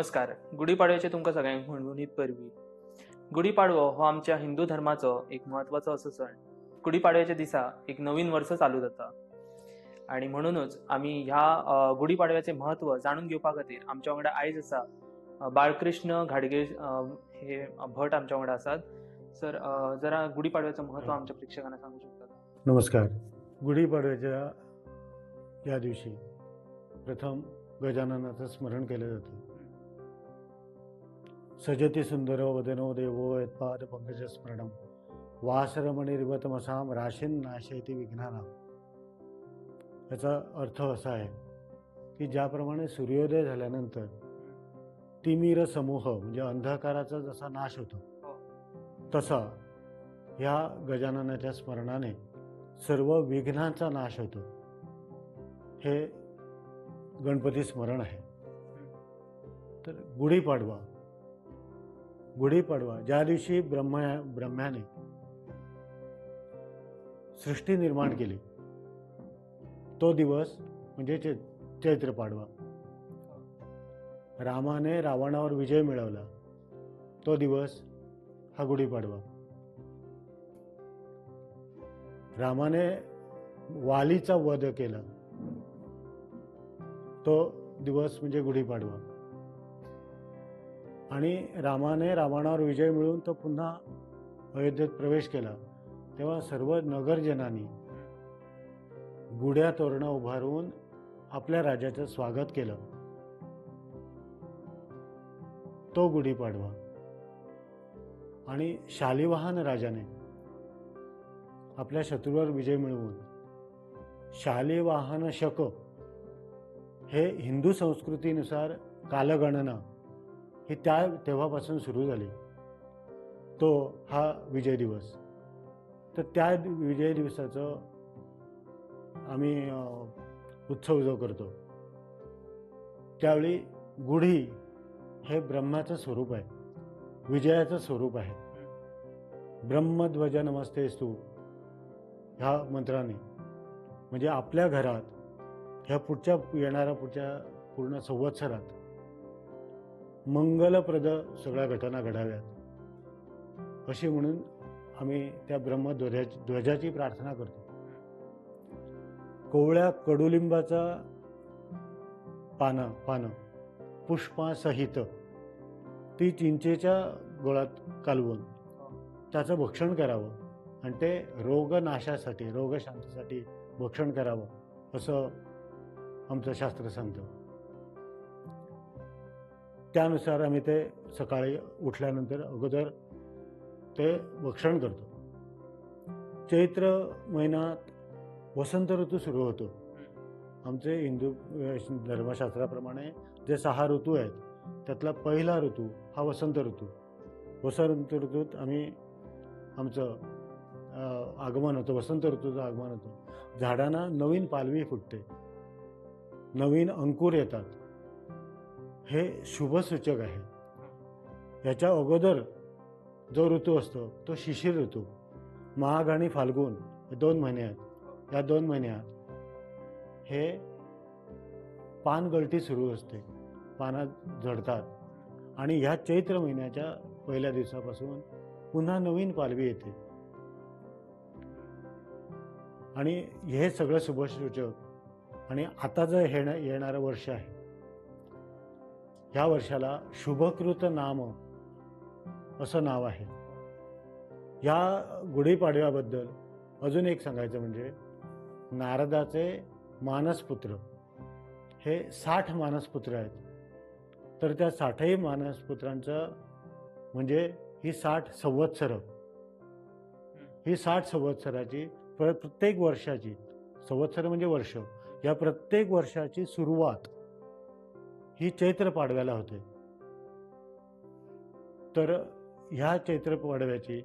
नमस्कार. गुढीपाडव्याचे तुमकां सगळ्यांक हुनहुनीत परबीं. गुढीपाडवो हो आमच्या हिंदू धर्माचो एक म्हत्वाचो असो सण. गुढीपाडव्याच्या दिसा एक नवीन वर्स चालू जाता आणि म्हणूनच आमी ह्या गुढीपाडव्याचे म्हत्व जाणून घेवपा खातीर आमच्या वांगडा आयज आसा बाळकृष्ण घाडगे हे भट आमच्या वांगडा आसात. सर, जरा गुढीपाडव्याचं महत्व आमच्या प्रेक्षकांना सांगू शकता? नमस्कार. गुढीपाडव्याच्या या दिवशी प्रथम गजाननाचं स्मरण केलं जातं. सजती सुंदरो वदनो देवो यत्पाद पंकज स्मरणम वासरमणिरिवतमसाम राशीन नाशयति विघ्नानाम. याचा अर्थ असा आहे की ज्याप्रमाणे सूर्योदय झाल्यानंतर तिमिर समूह म्हणजे अंधकाराचा जसा नाश होतो तसा ह्या गजाननाच्या स्मरणाने सर्व विघ्नांचा नाश होतो. हे गणपती स्मरण आहे. तर गुढीपाडवा, गुढीपाडवा ज्या दिवशी ब्रह्म्याने सृष्टी निर्माण केली तो दिवस म्हणजे चैत्र पाडवा. रामाने रावणावर विजय मिळवला तो दिवस हा गुढीपाडवा. रामाने वालीचा वध केला तो दिवस म्हणजे गुढीपाडवा. आणि रामाने रावणावर विजय मिळवून तो पुन्हा अयोध्येत प्रवेश केला तेव्हा सर्व नगरजनांनी गुढ्या तोरणं उभारून आपल्या राजाचं स्वागत केलं, तो गुढीपाडवा. आणि शालिवाहन राजाने आपल्या शत्रूवर विजय मिळवून शालिवाहन शक हे हिंदू संस्कृतीनुसार कालगणना ही त्या तेव्हापासून सुरू झाली, तो हा विजय दिवस. तर त्या विजय दिवसाचं आम्ही उत्सव जो करतो त्यावेळी गुढी हे ब्रह्माचं स्वरूप आहे, विजयाचं स्वरूप आहे. ब्रह्मध्वज नमस्तेस्तु ह्या मंत्राने म्हणजे आपल्या घरात ह्या पुढच्या येणाऱ्या पुढच्या पूर्ण संवत्सरात मंगलप्रद सगळ्या घटना घडाव्यात अशी म्हणून आम्ही त्या ब्रह्मध्वजाची प्रार्थना करतो. कोवळ्या कडुलिंबाचा पानं पुष्पासहित ती चिंचेच्या गोळात कालवून त्याचं भक्षण करावं आणि ते रोगनाशासाठी, रोगशांतीसाठी भक्षण करावं असं आमचं शास्त्र सांगतं. त्यानुसार आम्ही ते सकाळी उठल्यानंतर अगोदर ते भक्षण करतो. चैत्र महिन्यात वसंत ऋतू सुरू होतो. आमचे हिंदू धर्मशास्त्राप्रमाणे जे 6 ऋतू आहेत त्यातला पहिला ऋतू हा वसंत ऋतू. वसंत ऋतूत आम्ही आमचं आगमन होतं, वसंत ऋतूचं आगमन होतं. झाडांना नवीन पालवी फुटते, नवीन अंकुर येतात, हे शुभसूचक आहे. याच्या अगोदर जो ऋतू असतो तो शिशिर ऋतू. माघ आणि फाल्गुन हे 2 महिने आहेत. या 2 महिन्यात हे पानगळती सुरू असते, पानं झडतात आणि ह्या चैत्र महिन्याच्या पहिल्या दिवसापासून पुन्हा नवीन पालवी येते आणि हे सगळं शुभसूचक. आणि आता जे येणारं वर्ष आहे ह्या वर्षाला शुभकृत नाम असं नाव आहे. ह्या गुढीपाडव्याबद्दल अजून एक सांगायचं म्हणजे नारदाचे मानसपुत्र हे 60 मानसपुत्र आहेत. तर त्या 60 मानसपुत्रांचं म्हणजे ही 60 संवत्सरं, ही 60 संवत्सराची प्रत्येक वर्षाची, संवत्सर म्हणजे वर्ष, या प्रत्येक वर्षाची सुरुवात ही चैत्र पाडव्याला होते. तर ह्या चैत्र पाडव्याची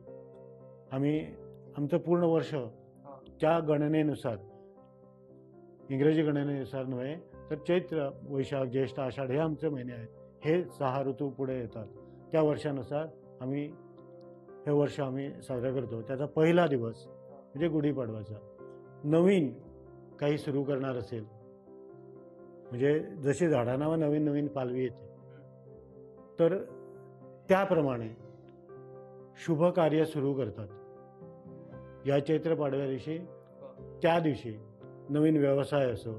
आम्ही आमचं पूर्ण वर्ष त्या गणनेनुसार, इंग्रजी गणनेनुसार नव्हे तर चैत्र, वैशाख, ज्येष्ठ, आषाढ हे आमचे महिने आहेत. हे 6 ऋतू पुढे येतात. त्या वर्षानुसार आम्ही हे वर्ष आम्ही साजरा करतो. त्याचा पहिला दिवस म्हणजे गुढीपाडवाचा. नवीन काही सुरू करणार असेल म्हणजे जशी झाडांना नवीन नवीन पालवी येते तर त्याप्रमाणे शुभ कार्य सुरू करतात. या चैत्र पाडव्या दिवशी त्या दिवशी नवीन व्यवसाय असो,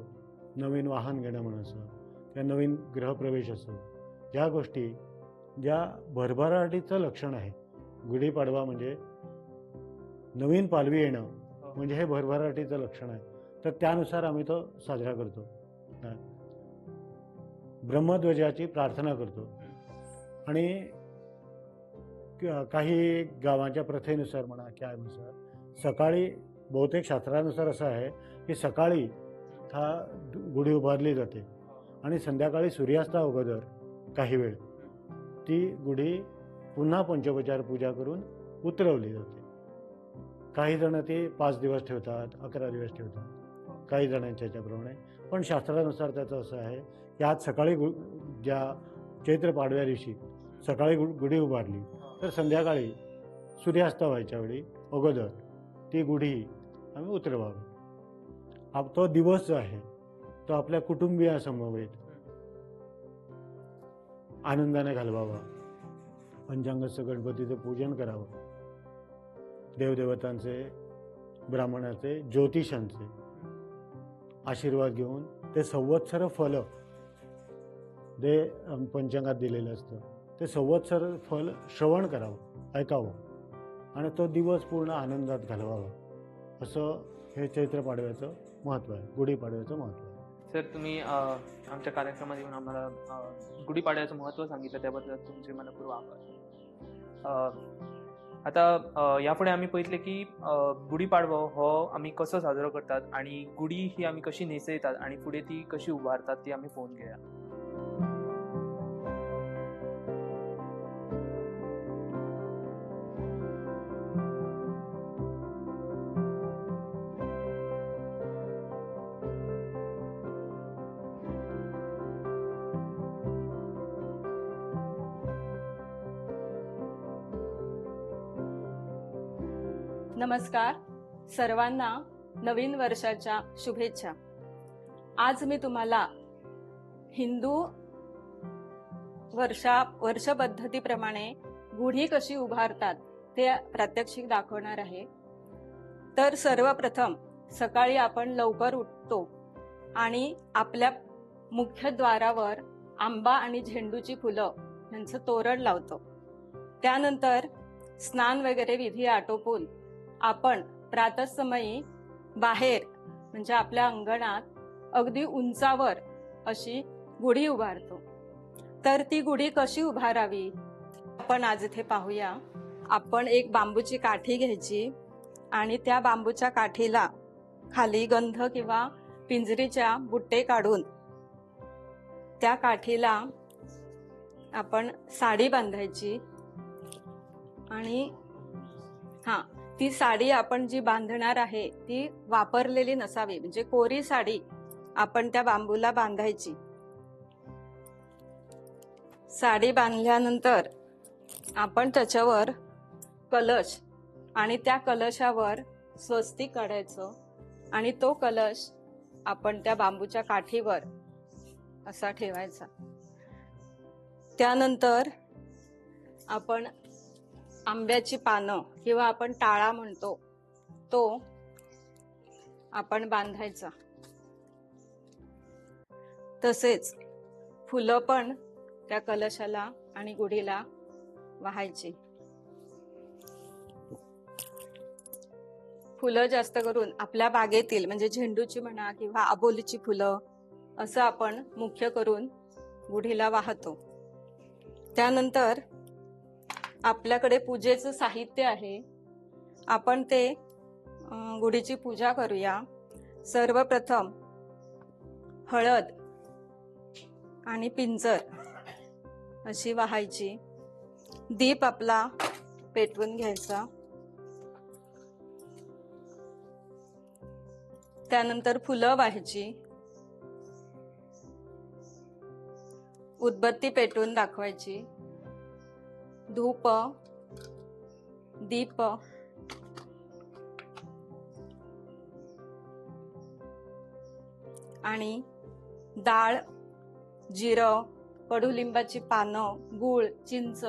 नवीन वाहन घेणं म्हणा असो किंवा नवीन गृहप्रवेश असो, ह्या गोष्टी ज्या भरभराटीचं लक्षण आहे. गुढीपाडवा म्हणजे नवीन पालवी येणं म्हणजे हे भरभराटीचं लक्षण आहे. तर त्यानुसार आम्ही तो साजरा करतो. ब्रह्मध्वजाची प्रार्थना करतो आणि काही गावांच्या प्रथेनुसार म्हणा त्यानुसार सकाळी बहुतेक शास्त्रानुसार असं आहे की सकाळी हा गुढी उभारली जाते आणि संध्याकाळी सूर्यास्ता अगोदर काही वेळ ती गुढी पुन्हा पंचोपचार पूजा करून उतरवली जाते. काही जण ती 5 दिवस ठेवतात, 11 दिवस ठेवतात, काही जणांच्या ह्याच्याप्रमाणे. पण शास्त्रानुसार त्याचं असं आहे की आज सकाळी ज्या चैत्र पाडव्या दिवशी सकाळी गुढी उभारली तर संध्याकाळी सूर्यास्त व्हायच्या वेळी अगोदर ती गुढी आम्ही उतरवावी. तो दिवस जो आहे तो आपल्या कुटुंबियासमवेत आनंदाने घालवावा. पंचांगस्थ गणपतीचं पूजन करावं, देवदेवतांचे, ब्राह्मणाचे, ज्योतिषांचे आशीर्वाद घेऊन ते संवत्सर फल जे पंचांगात दिलेलं असतं ते संवत्सर फल श्रवण करावं, ऐकावं आणि तो दिवस पूर्ण आनंदात घालवावा. असं हे चैत्र पाडव्याचं महत्त्व आहे, गुढीपाडव्याचं महत्त्व आहे. सर, तुम्ही आमच्या कार्यक्रमात येऊन आम्हाला गुढीपाडव्याचं महत्त्व सांगितलं त्याबद्दल तुमचे मनपूर्वक आभार. आता यापुढे आम्ही पळयतले की गुढीपाडवो हो आमी कसो साजरो करतात आणि गुढी ही आमी कशी न्हेसयतात आणि फुडें ती कशी उबारतात ती आमी पळोवन घेया. नमस्कार सर्वांना, नवीन वर्षाच्या शुभेच्छा. आज मी तुम्हाला हिंदू वर्षपद्धतीप्रमाणे गुढी कशी उभारतात ते प्रात्यक्षिक दाखवणार आहे. तर सर्वप्रथम सकाळी आपण लवकर उठतो आणि आपल्या मुख्य द्वारावर आंबा आणि झेंडूची फुलं यांचं तोरण लावतो. त्यानंतर स्नान वगैरे विधी आटोपून आपण प्रातःसमयी बाहेर म्हणजे आपल्या अंगणात अगदी उंचावर अशी गुढी उभारतो. तर ती गुढी कशी उभारावी आपण आज इथे पाहूया. आपण एक बांबूची काठी घ्यायची आणि त्या बांबूच्या काठीला खाली गंध किंवा पिंजरीच्या बुट्टे काढून त्या काठीला आपण साडी बांधायची आणि हां ती साडी आपण जी बांधणार आहे ती वापरलेली नसावी, म्हणजे कोरी साडी आपण त्या बांबूला बांधायची. साडी बांधल्यानंतर आपण त्याच्यावर कलश आणि त्या कलशावर स्वस्तिक काढायचं आणि तो कलश आपण त्या बांबूच्या काठीवर असा ठेवायचा. त्यानंतर आपण आंब्याची पानं किंवा आपण टाळा म्हणतो तो आपण बांधायचा. तसेच फुलं पण त्या कलशाला आणि गुढीला वाहायची. फुलं जास्त करून आपल्या बागेतील म्हणजे झेंडूची म्हणा किंवा आबोलीची फुलं असं आपण मुख्य करून गुढीला वाहतो. त्यानंतर आपल्याकडे पूजेचं साहित्य आहे, आपण ते गुढीची पूजा करूया. सर्वप्रथम हळद आणि पिंजर अशी वाहायची. दीप आपला पेटवून घ्यायचा. त्यानंतर फुलं वाहायची, उदबत्ती पेटवून दाखवायची, धूप, दीप, आणि डाळ, जिरं, कडुलिंबाची पानं, गूळ, चिंच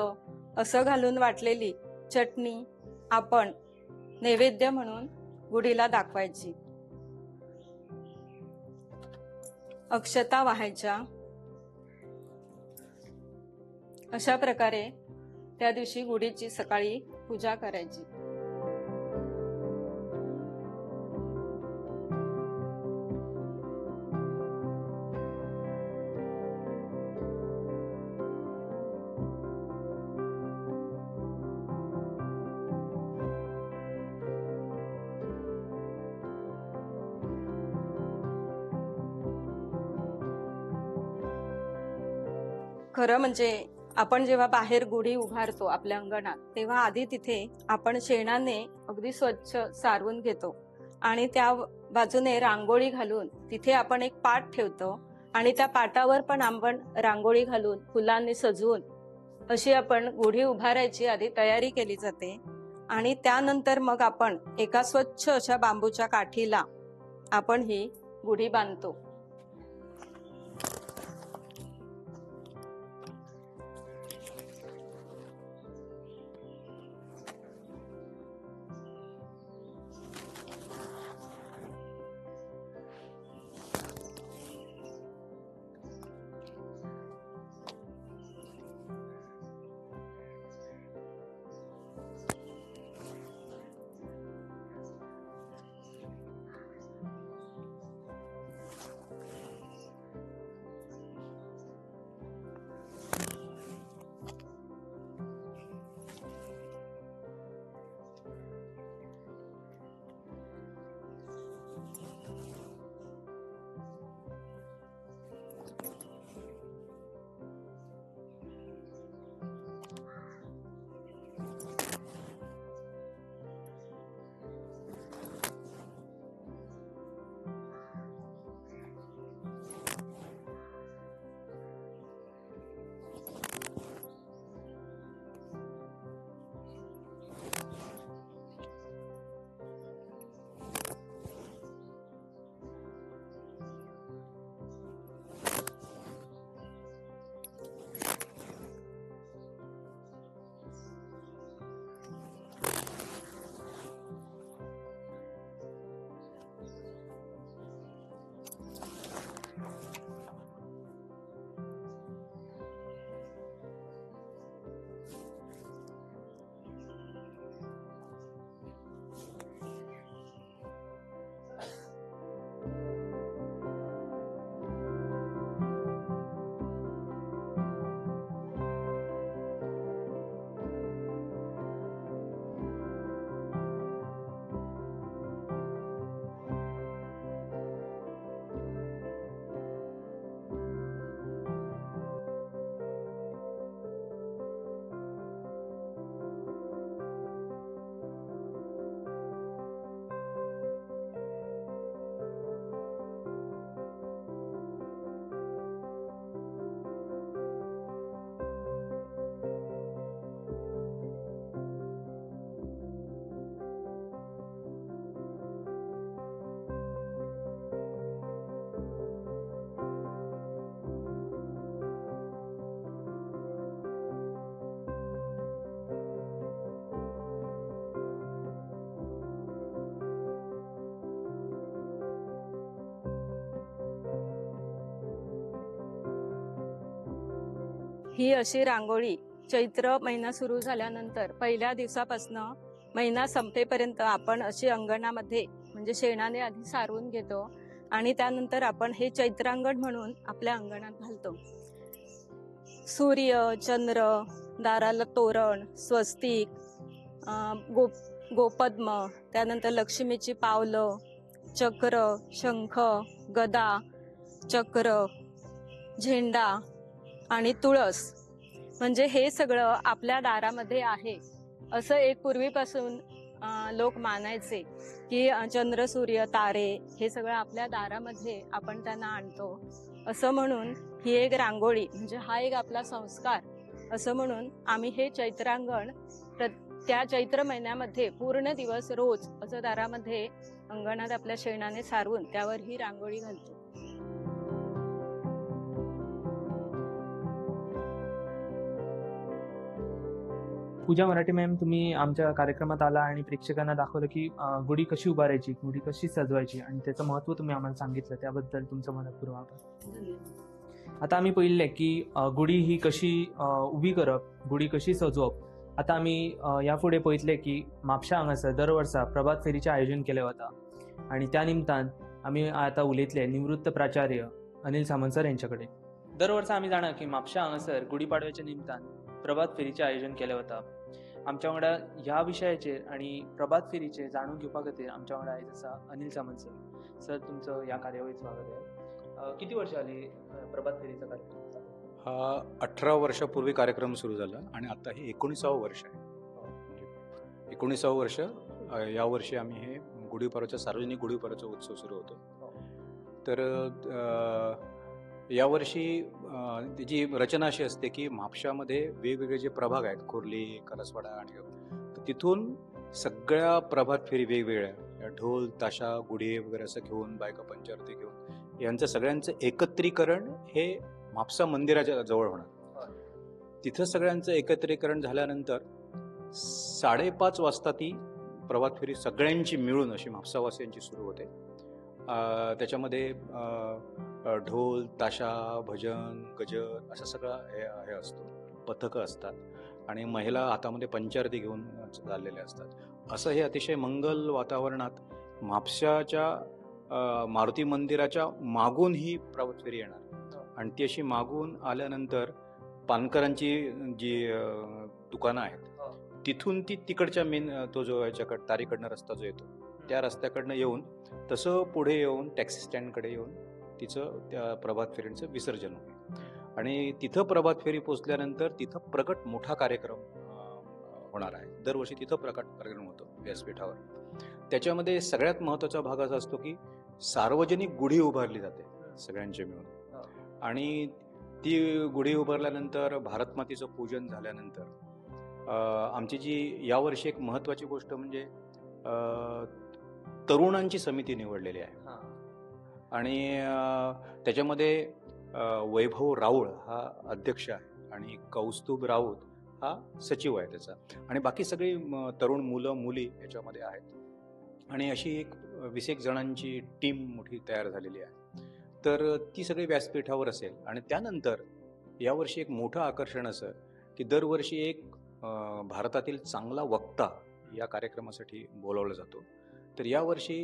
असं घालून वाटलेली चटणी आपण नैवेद्य म्हणून गुढीला दाखवायची. अक्षता वाहायच्या. अशा प्रकारे त्या दिवशी गुढीची सकाळी पूजा करायची. खरं म्हणजे आपण जेव्हा बाहेर गुढी उभारतो आपल्या अंगणात तेव्हा आधी तिथे आपण शेणाने अगदी स्वच्छ सारवून घेतो आणि त्या बाजूने रांगोळी घालून तिथे आपण एक पाट ठेवतो आणि त्या पाटावर पण आपण रांगोळी घालून फुलांनी सजवून अशी आपण गुढी उभारायची आधी तयारी केली जाते. आणि त्यानंतर मग आपण एका स्वच्छ अशा बांबूच्या काठीला आपण ही गुढी बांधतो. ही अशी रांगोळी चैत्र महिना सुरू झाल्यानंतर पहिल्या दिवसापासनं महिना संपेपर्यंत आपण अशी अंगणामध्ये म्हणजे शेणाने आधी सारवून घेतो आणि त्यानंतर आपण हे चैत्रांगण म्हणून आपल्या अंगणात घालतो. सूर्य, चंद्र, दाराला तोरण, स्वस्तिक, गोपद्म, त्यानंतर लक्ष्मीची पावलं, चक्र, शंख, गदा, चक्र, झेंडा आणि तुळस, म्हणजे हे सगळं आपल्या दारामध्ये आहे असं एक पूर्वीपासून लोक मानायचे की चंद्र, सूर्य, तारे हे सगळं आपल्या दारामध्ये आपण त्यांना आणतो असं म्हणून ही एक रांगोळी म्हणजे हा एक आपला संस्कार असं म्हणून आम्ही हे चैत्रांगण त्या चैत्र महिन्यामध्ये पूर्ण दिवस रोज असं दारामध्ये अंगणात आपल्या शेणाने सारवून त्यावर ही रांगोळी घालतो. पूजा मराठे मॅम, तुम्ही आमच्या कार्यक्रमात आला आणि प्रेक्षकांना दाखवलं की गुढी कशी उभारायची, गुढी कशी सजवायची आणि त्याचं महत्त्व तुम्ही आम्हाला सांगितलं, त्याबद्दल तुमचं मनपूर्वक आभार. आता आम्ही पहिले की गुढी ही कशी उभी करप, गुढी कशी सजवप. आता आम्ही ह्या फुडें पळयतले की म्हापशा हांगासर दर वर्सा प्रभात फेरीचें आयोजन केलें वता आनी त्या निमतान आमी आतां उलयतले निवृत्त प्राचार्य अनिल सामंत सर यांच्या कडेन. दर वर्सा आमी जाणा की म्हापशा हांगासर गुढीपाडव्याच्या निमतान प्रभात फेरीचें आयोजन केलें वता. आमच्या वांगडा ह्या विशयाचेर आनी प्रभात फेरीचेर जाणून घेवपा खातीर आमच्या वांगडा आयज आसा अनिल सामंत सर. सर, तुमचं ह्या कार्यावळीत स्वागत आहे. किती वर्ष आली प्रभात फेरीचा कार्यक्रम? हा 18 वर्षापूर्वी कार्यक्रम सुरू झाला आणि आता हे 19वं वर्ष आहे. म्हणजे 19वं वर्ष यावर्षी आम्ही हे गुढीपाडव्याचा, सार्वजनिक गुढीपाडव्याचा उत्सव सुरू होतो. तर यावर्षी त्याची रचना अशी असते की म्हापशामध्ये वेगवेगळे जे प्रभाग आहेत, खोर्ली, करसवाडा आणि तिथून सगळ्या प्रभात फेरी वेगवेगळ्या ढोल, ताशा, गुढी वगैरे असं घेऊन, बायका पंचारती घेऊन, यांचं सगळ्यांचं एकत्रीकरण हे म्हापसा मंदिराच्या जवळ होणार. तिथं सगळ्यांचं एकत्रीकरण झाल्यानंतर 5:30 वाजता ती प्रभात फेरी सगळ्यांची मिळून अशी म्हापसावासियांची सुरू होते. त्याच्यामध्ये ढोल, ताशा, भजन, गजर असा सगळा हे असतो, पथकं असतात आणि महिला हातामध्ये पंचारती घेऊन चाललेल्या असतात. असं हे अतिशय मंगल वातावरणात म्हापशाच्या मारुती मंदिराच्या मागून ही प्रभात फेरी येणार आणि ती अशी मागून आल्यानंतर पानकरांची जी दुकानं आहेत तिथून ती तिकडच्या मेन तो जो याच्याकडं तारीकडनं रस्ता जो येतो त्या रस्त्याकडनं येऊन तसं पुढे येऊन टॅक्सी स्टँडकडे येऊन तिचं त्या प्रभात फेरींचं विसर्जन होईल. आणि तिथं प्रभात फेरी पोचल्यानंतर तिथं प्रगट मोठा कार्यक्रम होणार आहे. दरवर्षी तिथं प्रगट कार्यक्रम होतो व्यासपीठावर. त्याच्यामध्ये सगळ्यात महत्त्वाचा भाग असा असतो की सार्वजनिक गुढी उभारली जाते सगळ्यांचे मिळून आणि ती गुढी उभारल्यानंतर भारतमातेचं पूजन झाल्यानंतर आमची जी यावर्षी एक महत्त्वाची गोष्ट म्हणजे तरुणांची समिती निवडलेली आहे आणि त्याच्यामध्ये वैभव राऊळ हा अध्यक्ष आहे आणि कौस्तुभ राऊत हा सचिव आहे त्याचा, आणि बाकी सगळी तरुण मुलं मुली याच्यामध्ये आहेत आणि अशी एक 20 जणांची टीम मोठी तयार झालेली आहे. तर ती सगळी व्यासपीठावर असेल. आणि त्यानंतर यावर्षी एक मोठं आकर्षण असं की दरवर्षी एक भारतातील चांगला वक्ता या कार्यक्रमासाठी बोलावला जातो. तर यावर्षी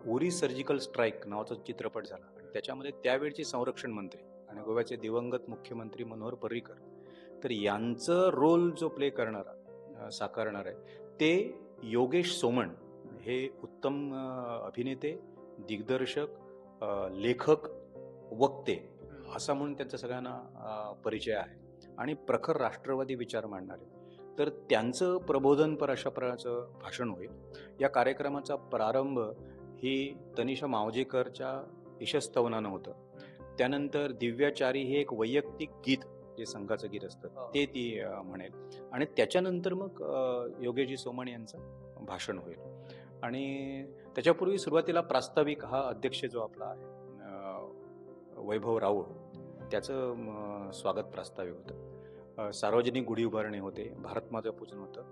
उरी सर्जिकल स्ट्राईक नावाचा चित्रपट झाला आणि त्याच्यामध्ये त्यावेळचे संरक्षण मंत्री आणि गोव्याचे दिवंगत मुख्यमंत्री मनोहर पर्रीकर तर यांचं रोल जो प्ले करणारा साकारणार आहे ते योगेश सोमण हे उत्तम अभिनेते, दिग्दर्शक, लेखक, वक्ते असा म्हणून त्यांचा सगळ्यांना परिचय आहे आणि प्रखर राष्ट्रवादी विचार मांडणारे. तर त्यांचं प्रबोधनपर अशा प्रकारचं भाषण होईल. या कार्यक्रमाचा प्रारंभ ही तनिषा मावजेकरच्या ईशस्तवनानं होतं. त्यानंतर दिव्याचारी हे एक वैयक्तिक गीत जे संघाचं गीत असतं ते ती म्हणेल आणि त्याच्यानंतर मग योगेशजी सोमण यांचं भाषण होईल. आणि त्याच्यापूर्वी सुरुवातीला प्रास्ताविक हा अध्यक्ष जो आपला आहे वैभव राऊळ त्याचं स्वागत प्रास्ताविक होतं. सार्वजनिक गुढी उभारणी होते, भारतमाता पूजन होतं,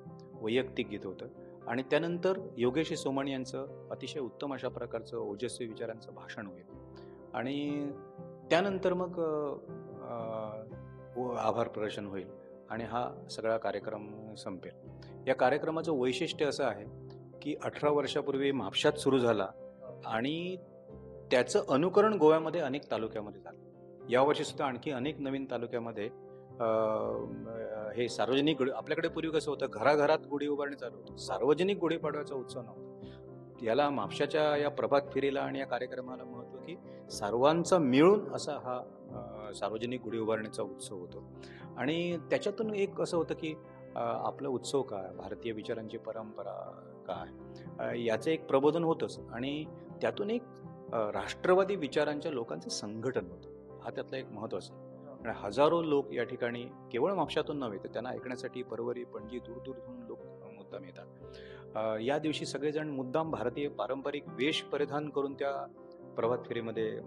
वैयक्तिक गीत होतं आणि त्यानंतर योगेश सोमण यांचं अतिशय उत्तम अशा प्रकारचं ओजस्वी विचारांचं भाषण होईल आणि त्यानंतर मग आभार प्रदर्शन होईल आणि हा सगळा कार्यक्रम संपेल. या कार्यक्रमाचं वैशिष्ट्य असं आहे की 18 वर्षापूर्वी म्हापशात सुरू झाला आणि त्याचं अनुकरण गोव्यामध्ये अनेक तालुक्यामध्ये झालं. यावर्षी सुद्धा आणखी अनेक नवीन तालुक्यामध्ये हे सार्वजनिक गुढी, आपल्याकडे पूर्वी कसं होतं घराघरात गुढी उभारणी चालू होतं, सार्वजनिक गुढीपाडव्याचा उत्सव नव्हता. याला म्हापशाच्या या प्रभात फेरीला आणि या कार्यक्रमाला महत्त्व की सर्वांचा मिळून असा हा सार्वजनिक गुढी उभारणीचा उत्सव होतो. आणि त्याच्यातून एक असं होतं की आपलं उत्सव काय, भारतीय विचारांची परंपरा काय, याचं एक प्रबोधन होतंच आणि त्यातून एक राष्ट्रवादी विचारांच्या लोकांचं संघटन होतं. हा त्यातला एक महत्त्वाचा. आणि हजारो लोक या ठिकाणी केवळ म्हापशातून नव्हे तर त्यांना ऐकण्यासाठी परवरी, पणजी, दूरदूरहून लोक मुद्दाम येतात. या दिवशी सगळेजण मुद्दाम भारतीय पारंपरिक वेश परिधान करून त्या प्रभात फेरीमध्ये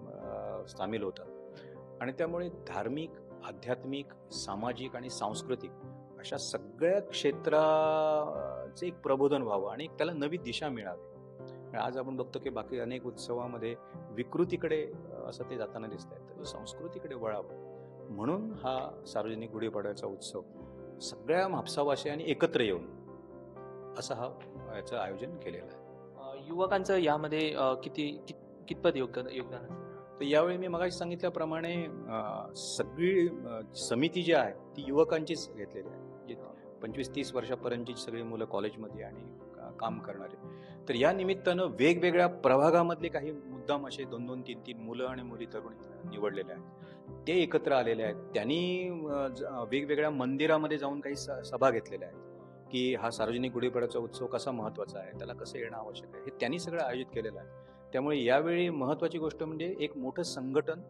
सामील होतात आणि त्यामुळे धार्मिक, आध्यात्मिक, सामाजिक आणि सांस्कृतिक अशा सगळ्या क्षेत्राचे एक प्रबोधन व्हावं आणि त्याला नवी दिशा मिळावी. आज आपण बघतो की बाकी अनेक उत्सवामध्ये विकृतीकडे असं ते जाताना दिसत आहे, तर संस्कृतीकडे वळावं म्हणून हा सार्वजनिक गुढीपाडव्याचा उत्सव सगळ्या म्हापसावासियांनी एकत्र येऊन असं हा याचं आयोजन केलेलं आहे. युवकांचं यामध्ये कितपत योगदान असेल? तर यावेळी मी मगाशी सांगितल्याप्रमाणे सगळी समिती जी आहे ती युवकांचीच घेतलेली आहे, म्हणजे 25-30 वर्षापर्यंतची सगळी मुलं कॉलेजमध्ये आणि काम करणारे. तर या निमित्तानं वेगवेगळ्या प्रभागामधले काही मुद्दाम असे 2-2, 3-3 मुलं आणि मुली तरुण निवडलेले आहेत, ते एकत्र आलेले आहेत. त्यांनी वेगवेगळ्या मंदिरामध्ये जाऊन काही सभा घेतलेल्या आहेत की हा सार्वजनिक गुढीपाडव्याचा उत्सव कसा महत्त्वाचा आहे, त्याला कसं येणं आवश्यक आहे, हे त्यांनी सगळं आयोजित केलेलं आहे. त्यामुळे यावेळी महत्त्वाची गोष्ट म्हणजे एक मोठं संघटन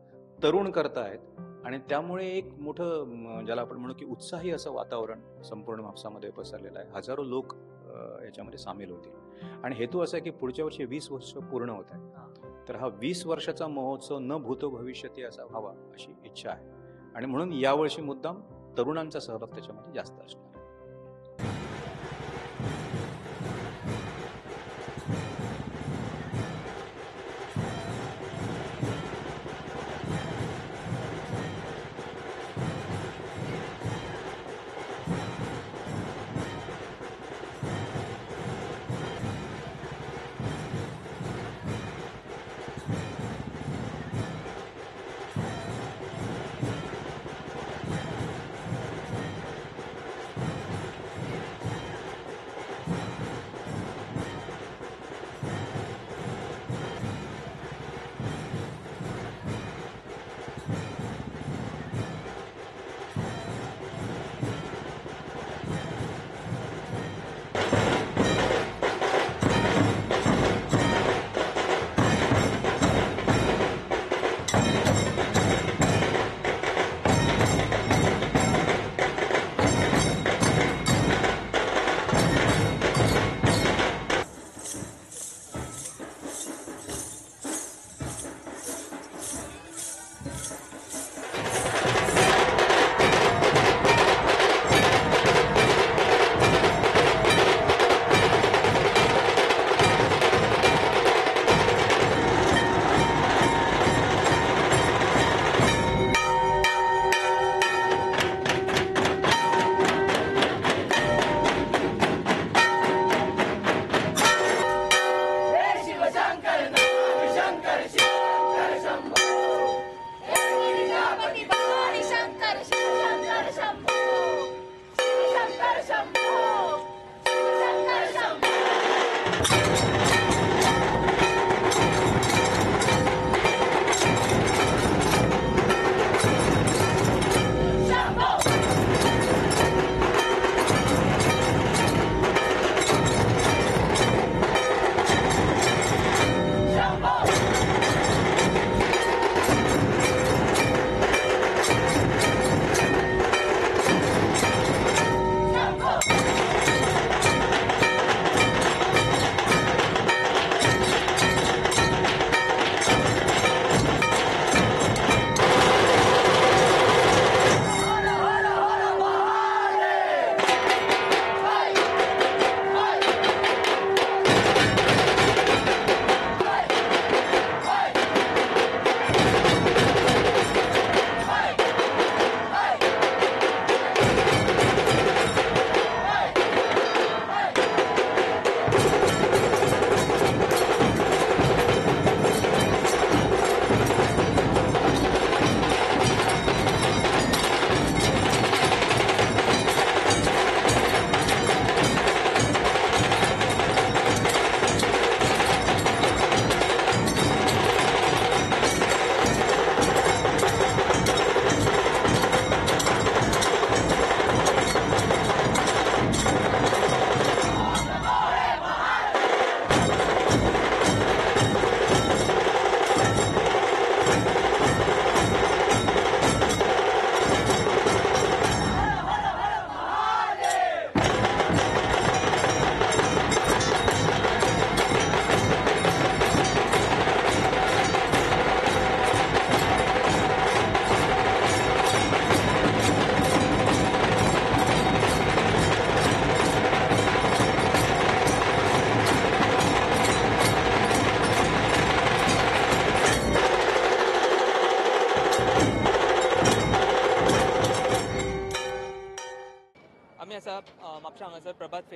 तरुण करतायत आणि त्यामुळे एक मोठं, ज्याला आपण म्हणू की उत्साही असं वातावरण संपूर्ण म्हापसामध्ये पसरलेलं आहे. हजारो लोक याच्यामध्ये सामील होतील आणि हेतू असा आहे की पुढच्या वर्षी 20 वर्ष पूर्ण होत आहे, तर हा 20 वर्षाचा महोत्सव न भूतो भविष्यती असा व्हावा अशी इच्छा आहे आणि म्हणून यावर्षी मुद्दाम तरुणांचा सहभाग त्याच्यामध्ये जास्त असणार.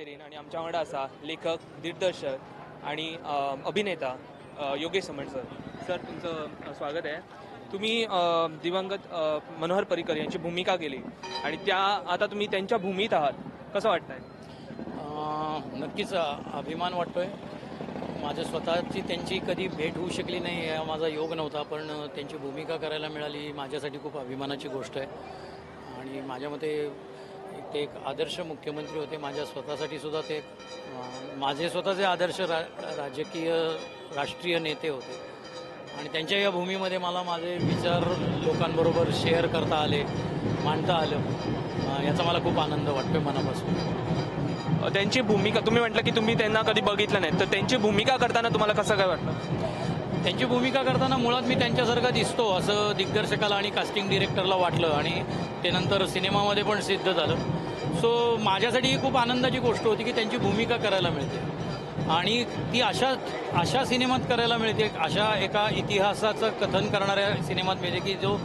फेरीन आनी आमच्या वांगडा आसा लेखक, दिग्दर्शक आणि अभिनेता योगेश समण सर. सर, तुमचं स्वागत आहे. तुम्ही दिवंगत मनोहर पर्रीकर यांची भूमिका केली आणि त्या आता तुम्ही त्यांच्या भूमीत आहात, कसं वाटतंय? नक्कीच अभिमान वाटतोय. माझ्या स्वतःची त्यांची कधी भेट होऊ शकली नाही, हा माझा योग नव्हता, पण त्यांची भूमिका करायला मिळाली माझ्यासाठी खूप अभिमानाची गोष्ट आहे. आणि माझ्या मते ते एक आदर्श मुख्यमंत्री होते. माझ्या स्वतःसाठी सुद्धा ते माझे स्वतःचे आदर्श राजकीय राष्ट्रीय नेते होते आणि त्यांच्या या भूमीमध्ये मला माझे विचार लोकांबरोबर शेअर करता आले, मांडता आलं, याचा मला खूप आनंद वाटतोय मनापासून. त्यांची भूमिका, तुम्ही म्हटलं की तुम्ही त्यांना कधी बघितलं नाही, तर त्यांची भूमिका करताना तुम्हाला कसं काय वाटलं? त्यांची भूमिका करताना मुळात मी त्यांच्यासारखा दिसतो असं दिग्दर्शकाला आणि कास्टिंग डिरेक्टरला वाटलं आणि ते नंतर सिनेमामध्ये पण सिद्ध झालं. सो माझ्यासाठी ही खूप आनंदाची गोष्ट होती की त्यांची भूमिका करायला मिळते आणि ती अशा अशा सिनेमात करायला मिळते, अशा एका इतिहासाचं कथन करणाऱ्या सिनेमात मिळते की जो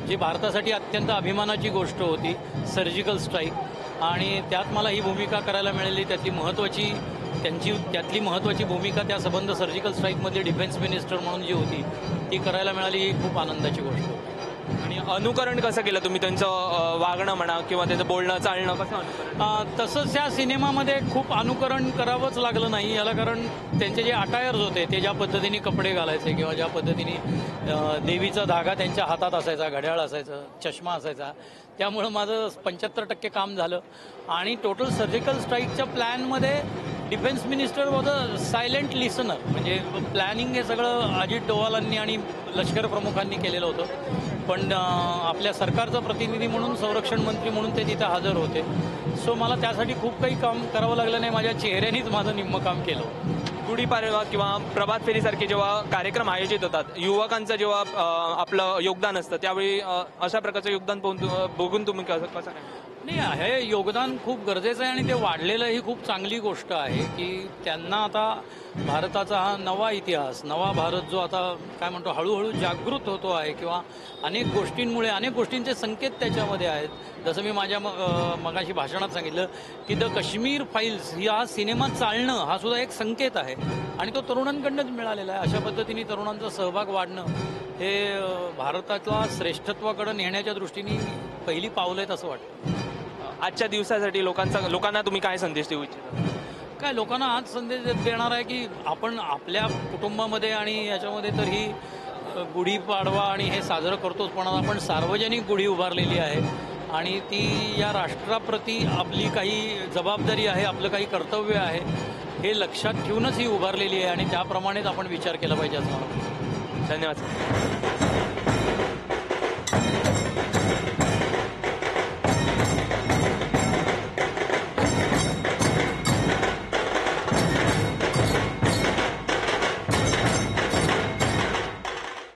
जी भारतासाठी अत्यंत अभिमानाची गोष्ट होती, सर्जिकल स्ट्राईक, आणि त्यात मला ही भूमिका करायला मिळाली. त्यातली महत्त्वाची त्यांची त्यातली महत्त्वाची भूमिका त्या संबंध सर्जिकल स्ट्राईकमधली डिफेन्स मिनिस्टर म्हणून जी होती ती करायला मिळाली, ही खूप आनंदाची गोष्ट होती. आणि अनुकरण कसं केलं तुम्ही, त्यांचं वागणं म्हणा किंवा त्यांचं बोलणं चालणं कसं अनुकरण? तसंच त्या सिनेमामध्ये खूप अनुकरण करावंच लागलं नाही याला, कारण त्यांचे जे अटायर्स होते ते ज्या पद्धतीने कपडे घालायचे किंवा ज्या पद्धतीने देवीचा धागा त्यांच्या हातात असायचा, घड्याळ असायचं, चष्मा असायचा, त्यामुळं माझं 75% काम झालं. आणि टोटल सर्जिकल स्ट्राईकच्या प्लॅनमध्ये defence minister was a silent listener, म्हणजे प्लॅनिंग हे सगळं अजित डोवालांनी आणि लष्कर प्रमुखांनी केलेलं होतं, पण आपल्या सरकारचा प्रतिनिधी म्हणून संरक्षण मंत्री म्हणून ते तिथे हजर होते. सो मला त्यासाठी खूप काही काम करावं लागलं नाही, माझ्या चेहऱ्यानेच माझं निम्मं काम केलं. गुढीपाडवा किंवा प्रभात फेरीसारखे जेव्हा कार्यक्रम आयोजित होतात, युवकांचं जेव्हा आपलं योगदान असतं, त्यावेळी अशा प्रकारचं योगदान बघून तुम्ही कसं काय? नाही, हे योगदान खूप गरजेचं आहे आणि ते वाढलेलं ही खूप चांगली गोष्ट आहे की त्यांना आता भारताचा हा नवा इतिहास, नवा भारत जो आता काय म्हणतो हळूहळू जागृत होतो आहे किंवा अनेक गोष्टींमुळे अनेक गोष्टींचे संकेत त्याच्यामध्ये आहेत. जसं मी माझ्या मगाशी भाषणात सांगितलं की the Kashmir files ही हा सिनेमा चालणं हा सुद्धा एक संकेत आहे आणि तो तरुणांकडनंच मिळालेला आहे. अशा पद्धतीने तरुणांचा सहभाग वाढणं हे भारतातला श्रेष्ठत्वाकडं नेण्याच्या दृष्टीने पहिली पावलं आहेत असं वाटतं. आजच्या दिवसासाठी लोकांना तुम्ही काय संदेश देऊ इच्छिता? काय लोकांना आज संदेश देणार आहे की आपण आपल्या कुटुंबामध्ये आणि याच्यामध्ये तर ही गुढीपाडवा आणि हे साजरं करतोच, पण आपण सार्वजनिक गुढी उभारलेली आहे आणि ती या राष्ट्राप्रती आपली काही जबाबदारी आहे, आपलं काही कर्तव्य आहे हे लक्षात ठेवूनच ही उभारलेली आहे आणि त्याप्रमाणेच आपण विचार केला पाहिजे असं मला वाटतं. धन्यवाद.